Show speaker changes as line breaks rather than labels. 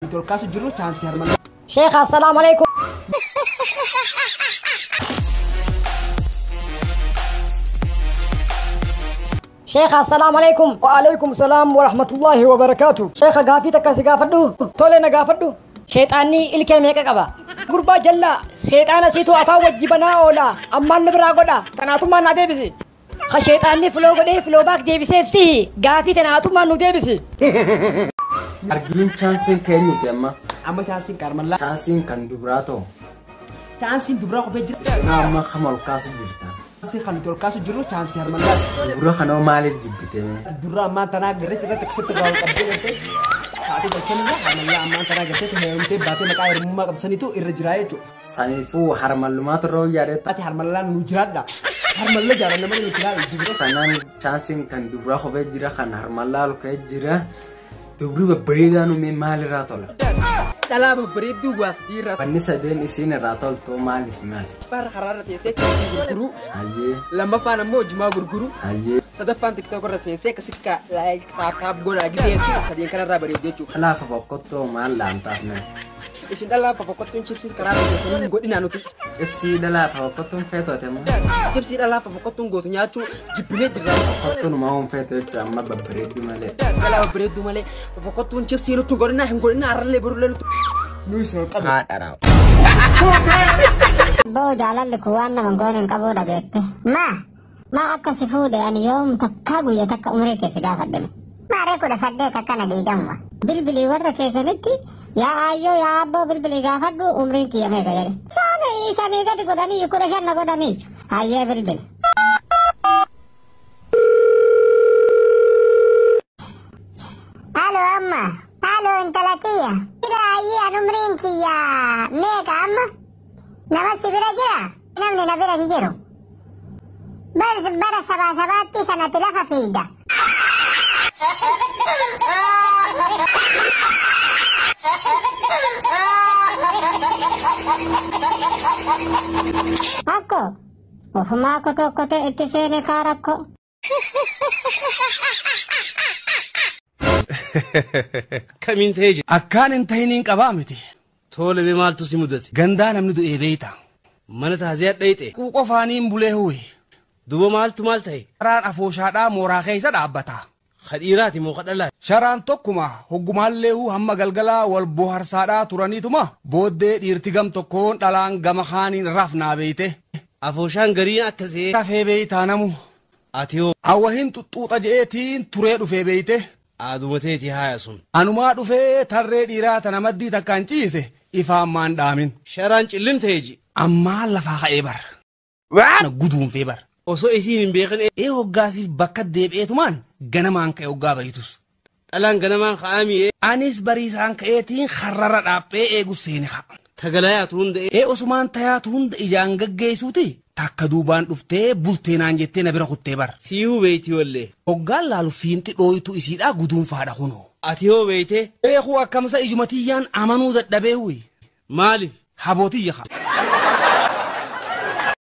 Nuti ol kaasu jirru chaansii harmallaa.
Sheekh, assalaamu alaikum. Sheekh, assalaamu alaikum.
Wa alaikum salaam wa rahmatullahi wa barakaatu.
Sheekh, gaafii takka si gaafadhu.
Tole, na gaafadhu.
Sheexaanni ilkee meeqa qaba?
Gurbaa jallaa, seexaana siitu afaan wajji banaa oola. Ammaan na biraa godha. Tanaatummaan naa deebisi.
Ka sheexaanni filoo godhee filoo baak deebiseef sihi. Gaafii tanaatummaan nu deebisi.
Argiin chaansiin keenyuti amma.
Amma chaansiin harmallaa.
Chaansiin kan dubaraa ta'u.
Chaansiin dubaraa qofee jira.
Isin amma kam ol kaasu jirtan?
Chaansii kan nuti ol kaasu jirru chaansii harmallaa.
Dubara kanoo maaliif jibbite mee?
Dura ammaan tanaa garreetti irratti akkasitti irraa ol qabdee gartee taatee galchanii harmallaa ammaan tanaa gartee heerumtee baatee maqaa heerummaa qabsaniitu irra jira jechuudha.
Saniifuu harmallumaatu irra wayyaadheetta.
Ati harmallaan nu jiraadha. Harmalla jaalanna malee nuti ilaalu dubara.
Tanaan chaansiin kan dubaraa qofee jira, kan harmallaa ol ka'ee jira. Dubri babbareedaan uumee maalirraa tola?
Dhalaa babbareedduu waasdii irraa.
Wanni sadeen isiin irraa toltu maaliif maali?
Bara karaarra teessee chipsii gurguruu.
Hayyee.
Lammaffaan ammoo jimaa gurguruu.
Hayyee.
Sadaffaan tiktook irra seensee akkasitti ka like tap tap godhaa gisee jechuudha, sadeen kanarraa bareeddu jechuudha.
Dhalaa fofokkottuu maal laantaaf mee?
Isin dhalaa fofokkottuun chipsii karaarra teessanii hin godhinaa nuti.
Chipsii dhalaa fofokkottuun feetu ati ammoo?
Chipsii dhalaa fofokkottuun gootu nyaachuu jibbinee jirra.
Fofokkottuun maa hin feetu jechuudha amma babbareedduu malee.
Dhalaa babbareedduu malee fofokkottuun chipsii nutti hin godhinaa, hin godhinaa, har'allee borullee nutti. Nu isin ol qabna.
Boo, jaalalli kun waan nama goone hin qabuu dhageette.
Maa?
Maa akka si fuudhe ani yoom takkaa guyya takka umrii keessa gaafadhame?
Maaree 18 akkana diidamuma.
Bilbilii warra keessanitti, yaa aayyoo, yaa abboo, bilbilii gaafadhu umriin kiyya meeqa jedhe. Isaan isanii gadi godhanii 15 na godhanii. Hayyee, bilbil.
Halo amma. Halo intala tiyya. Jira ayyee, an umriin kiyya meeqa amma? Nama si bira jira? Namni na bira hin jiru. Bar bara sabaa sabaatti sanatti lafa fiida.
Akko ofumaa kotoo kotee itti seene kaa rakkoo.
Kamiin ta'ee jira?
Akkaan hin tahiniin qabaa miti.
Tole, mee maaltu si mudate?
Gandaa namni du'ee beeyta.
Mana taazee dhayxe.
Qofaaniin bulee huwe.
Duuba maaltu maal ta'e?
Sharaan afooshaadhaa mooraa keessa dhaabbata.
Kadhiiraati moo kadhalaati?
Sharaan tokkuma hoggumaallee hamma galgalaa wal bohaarsaadhaa turaniituma booddee dhiirti gam tokkoon dhalaan gama kaaniin rafnaa beeyte.
Afooshaan gariin akkasii.
Rafee beeytaa namu.
Ati hoo?
Awwahin xuxxuuxa je'eetiin turee dhufee beeyte.
Aaduma teeti haaya sun.
Anumaa dhufee tarree dhiiraa tana maddii takkaan ciise ifaan maan dhaamin.
Sharaan cillim ta'e ji.
Ammaan lafaa ka'ee bar. Guduunfee bar.
Osoo isiin hin beekin.
Ee, hoggaasiif bakka deebi'eetumaan ganamaan ka'e hoggaa bariitus.
Dhalaan ganamaan ka'aamii.
Anis bariisaan ka'eetiin harrarra dhaaphee eegu seene ka'a.
Tagalayaatu hunda.
Ee, osumaan tayaatu hunda ijaan gaggeessuuti takka duubaan dhuftee bulteenaan jettee na bira kuttee bar.
Siihuu beeyti wallee.
Hoggaan laalu fiinxi dhooytuu isiidhaa guduunfaadha kunoo.
Ati hoo beeyte?
Beekuu akkamsa ijumatiyyaan amanuu dadhabee huyi.
Maaliif?
Habootiyya kaa.